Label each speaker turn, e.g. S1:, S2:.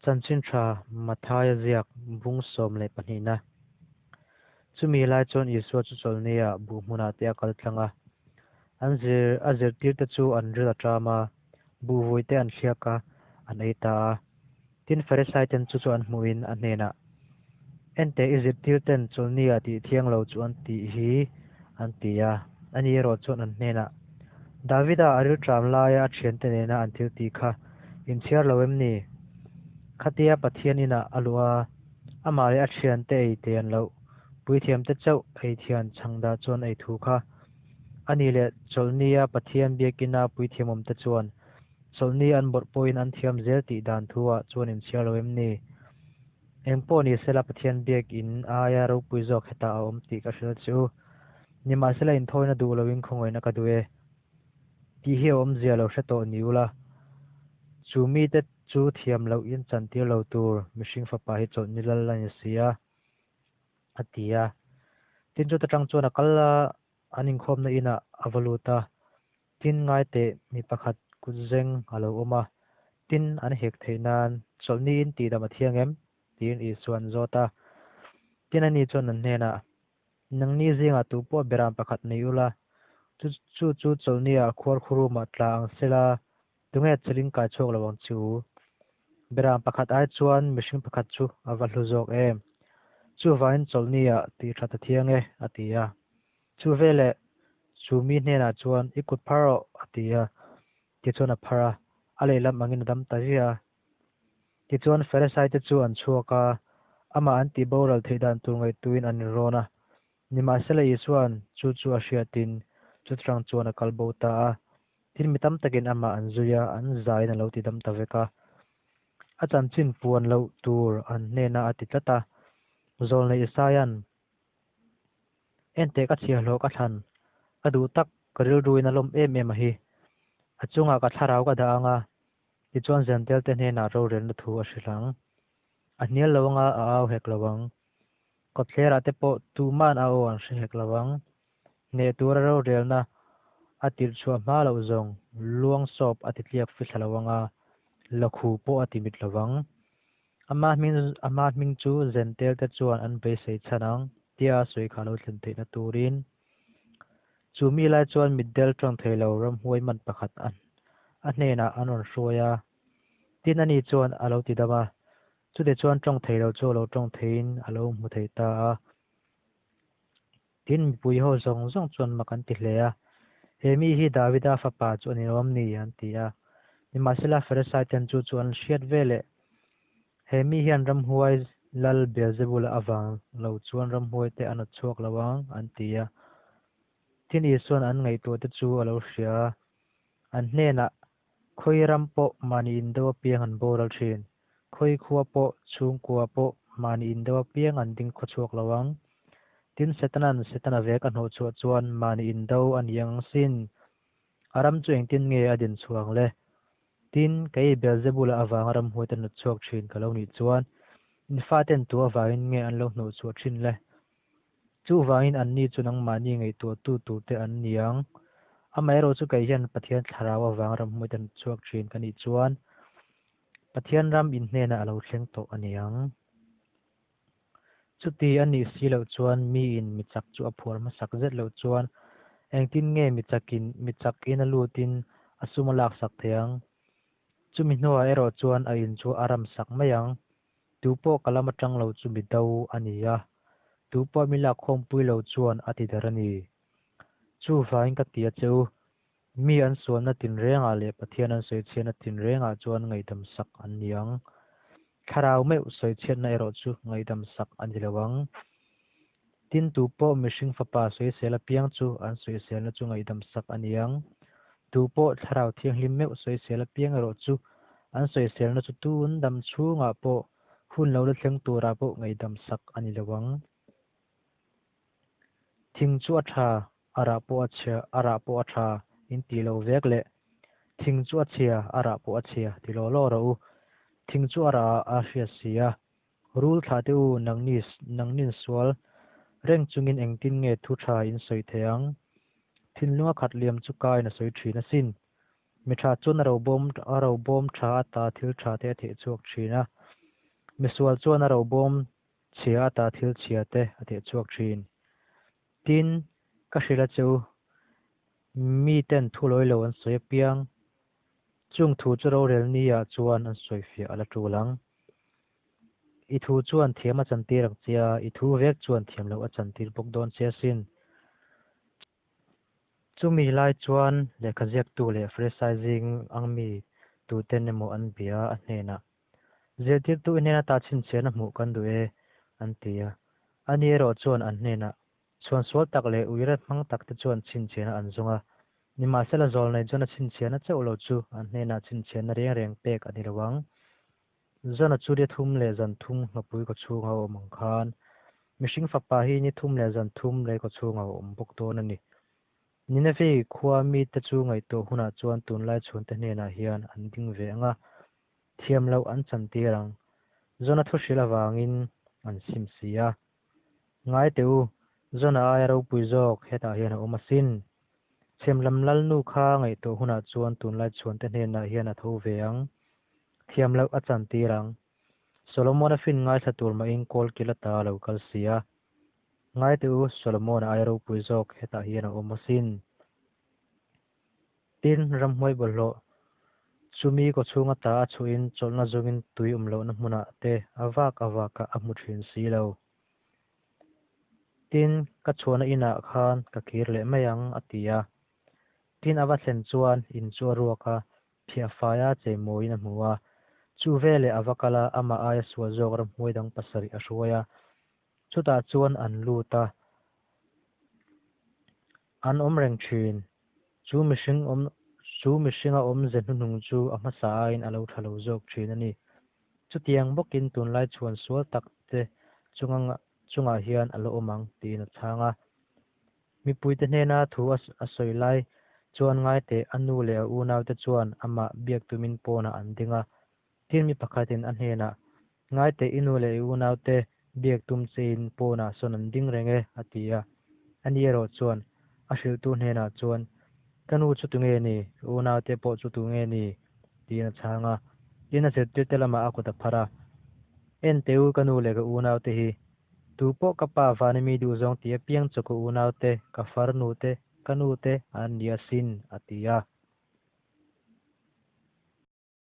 S1: Chanchin Tha Mathaia ziak bung 12 na. Chumi lai chuan Isua chu chawlhnia buh hmunah te a kal tlang a. An zir a zirtirte chu an ril a ṭam a, buh vuite an thliak a, an ei ta a. Tin, Farisaiten chu chu an hmuhin a hnenah, Enteh, i zirtirten chawlhnia tih thiang lo chu an tih hi, an ti a. Ani erawh chuan an hnenah, Davida a rilṭam laia a ṭhiante nena an thil tih kha inchhiar lo em ni? Khatia Pathian inah a luh a, amah leh a thiante ei te an loh, puithiamte chauh ei thian chhang dah chuan ei thu kha. A nih leh chawlhnia Pathian biakina puithiam awmte chuan chawlhni an bawrh pawhin an thiam zel tih dan thu-ah chuan inchhiar lo em ni? Eng pawh ni sela Pathian biakin aia ropui zawk hetah a awm tih ka hrilh a che u. Nimahsela inthawina duh loin khawngaihna ka duh e tih hi a awmzia lo hre tawh ni ula, chu mite chu thiam loh in chantir lo tur mihring fapa hi chawlhni lal a ni si a, a ti a. Tin, chuta tang chuan a kal a, an inkhawmna inah a va lut a. Tin, ngai teh mi pakhat kutzeng a lo awm a, tin, an hek theih nan chawlhni in tihdam a thiang em? tiin Isua an zawt a. Tin, ani chuan an hnenah, Nangni zingah tu pawh beram pakhat nei ula, chu chu chu chawlhnia khuarkhurumah tla ang sela, tunge chelin kai chhuak lo ang chu? Beram pakhat ai chuan mihring pakhat chu a va hlu zawk em? Chuvangin chawlhnia tih that a thiang e, a ti a. Chu veleh chu mi hnenah chuan, I kut phar rawh, a ti a. Tichuan a phar a, a lehlam angin a dam ta ziah a. Tichuan Farisaite chu an chhuak a, amah an tih boral theih dan tur ngaihtuin an inrawn a. Nimahsela Isua'n chu chu a hriatin chutrang chuan a kal bo ta a. Tin, mi tam takin amah an zui a, an zaiin a lo ti dam ta vek a. A chanchin puan loh tur an hnenah a ti tlat a. Zawlnei Isaia'n, Enteh ka chhiahhlawh ka thlan, ka duh tak, ka rilruin a lawm em em a hi. A chungah ka thlarau ka dah ang a, tichuan Zentelte hnenah rorelna thu a hrilh ang. A hnial lo anga a au hek lo ang. Kawtthlerah te pawh tuman a aw an hre hek lo ang. Hneh tura rorelna a tirh chhuah hma loh zawng luang sawp a titliak fithla lo anga, lakhu pawh a timit lo ang. Ama hming ama hming chu Zentelte chuan an beisei chhan ang tia sawi kha lo thlen theihna turin. Chu mi lai chuan mitdel tawng thei lo ramhuai man pakhat a a hnenah an rawn hruai a. Tin ani chuan a lo ti dam a, chute chuan tawng thei lo chu a lo tawng theiin a lo hmu thei ta a. Tin mipui ho zawng zawng chuan mak an ti hle a, He mi hi Davida fapa chu a ni lo am ni? an ti a. Nimahsela Farisai ten chu chu an hriat veleh, He mi hian ramhuai lal Beelzebula avang lo chuan ramhuai te a nawt chhuak lo ang, an ti a. Tin Isua'n an ngaihtuah te chu a lo hria a, an hnenah, Khawi ram pawh mahni indo apiang an boral thin. Khawi khua pawh, chhungkua pawh mahni indo apiang an ding khawchhuak lo ang. Tin, Setana'n Setana vek a hnawhchhuah chuan mahni indo a ni ang sin. A ram chu engtin nge a din chhuang le? Tin, kei Beelzebula avanga ramhuai te hnawtchhuak thin ka lo nih chuan in faten tu avangin nge an lo hnawhchhuah thin le? Chuvangin anni chu nangmahni ngaihtuahtu turte an ni ang. Amaherawh chu kei hian Pathian thlarau avang ramhmuite an chhuak thin ka nih chuan Pathian ram in hnenah a lo thleng tawh a ni ang. Chuti a nih si loh chuan miin mi chak chu a phuar hmasak zet loh chuan engtin nge mi chakin mi chak in a lutin a sum a laksak thei ang? Chumi hnuah erawh chuan a in chu a ramsak mai ang. Tu pawh ka lam atang lo chu mi do a ni a, tu pawh mi lakkhawmpui lo chuan a ti der a ni. Chuvangin ka ti a che u, mi an sualna tinrengah leh Pathian an sawichhiatna tinrengah chuan ngaihdam sak an ni ang. Thlarau meuh sawichhiatna erawh chu ngaihdam sak a ni lo ang. Tin, tu pawh mihring fapa sawisel apiang chu an sawiselna chu ngaihdam sak a ni ang. Tu pawh Thlarau Thianghlim meuh sawisel apiang erawh chu an sawiselna chu tun dam chhungah pawh hun lo la thleng turah pawh ngaihdam sak a ni lo ang. Thing chu a tha, a rah pawh a chhia, a rah pawh a tha in tih loh vek leh thing chu a chhia, a rah pawh a chhia ti law law rawh u. Thing chu a rah ah a hriat si a, Rul thla te u, nangni nangnin sual reng chungin engtin nge thu tha in sawi thei ang? Thinlunga khat liam chu kain a sawi thin asin. Mi tha chuan a robawm a robawm tha ata thil tha te a theh chhuak thin a. Misual chuan a robawm chhia ata thil chhia te a theh chhuak thin. Tin, ka hrilh a che u, miten thu lawi lo an sawi apiang, chung thu chu rorel ni ah chuan an sawifiah a la tul ang. I thu chuan thiam a chantir ang che a, i thu vek chuan thiam loh a chantir bawk dawn che asin. Chumi lai chuan lehkha ziaktu leh Farisai zing ang mi tuten emaw an bia a hnenah, Zirtirtu i hnen ata chhinchhiahna hmuh kan duh e, an ti a. Ani erawh chuan an hnenah, Chhuan sual tak leh uire hmang tak te chuan chhinchhiahna an zawng a, nimahsela zawlnei chuan a chhinchhiahna chauh lo chu an hnenah chhinchhiahna reng reng pek a ni lo ang. Zona chu ni thum leh zan thum nghapui kawchhunga a awm ang khan, mihring fapa hi ni thum leh zan thum lei kawchhunga a awm bawk dawn a ni. Nineveh khua mite chu ngaihtuah hunah chuan tunlai chhunte hnenah hian an ding ve ang a, thiam loh an chantir ang. Zona thu hrilh avangin an sim si a. Ngai teh u, Zona aia ropui zawk hetah hian a awm asin. Chhemlam lalnu kha ngaihtuah hunah chuan tunlai chhuante hnenah hian a tho ve ang. Thiam loh a chantir ang. Solomon-a fin ngaithla tur mahin kawl kil ata a lo kal si a. Ngai teh u, Solomon-a aia ropui zawk hetah hian a awm asin. Tin, ramhmuai bawlhhlawh chumi kawchhung ata a chhuahin chawlhna zawngin tui awm lohna hmunah te a vak a vak a, a hmu thin si lo. Tin, ka chhuahna inah khan ka kir leh mai ang, a ti a. Tin, a va thlen chuan in chu a ruak a, phiah faia cheimawiin a hmu a. Chu veleh a va kal a, amah aia sual zawk ramhmuai dang pasarih a hruai a. Chutah chuan an lut a. An awm reng thin. Chu mihring awm chu mihringa awmze hnuhnung chu a hmasa aiin a lo tha lo zawk thin a ni. Chutiang bawkin tunlai chhuan sual tak te chunga chungah hian a la awm ang tiin a chhang a. Mipuite hnena thu a sawi lai chuan ngai teh a nu leh a unaute chuan amah biak tumin pawnah an ding a. Tin mi pakhatin a hnenah, Ngai teh i nu leh i unaute biak tum chein pawnah sawn an ding reng e, a ti a. Ani erawh chuan a hrilhtu hnenah chuan, Ka nu chu tunge ni? Ka unaute pawh chu tunge ni? tiin a chhang a. Tin a zirtirte lamah a kut a phar a, En teh u ka nu leh ka unaute hi, tu pawh ka pa vana mi duhzawng tih apiang chu ka unaute, ka farnute, ka nute an ni asin, a ti a.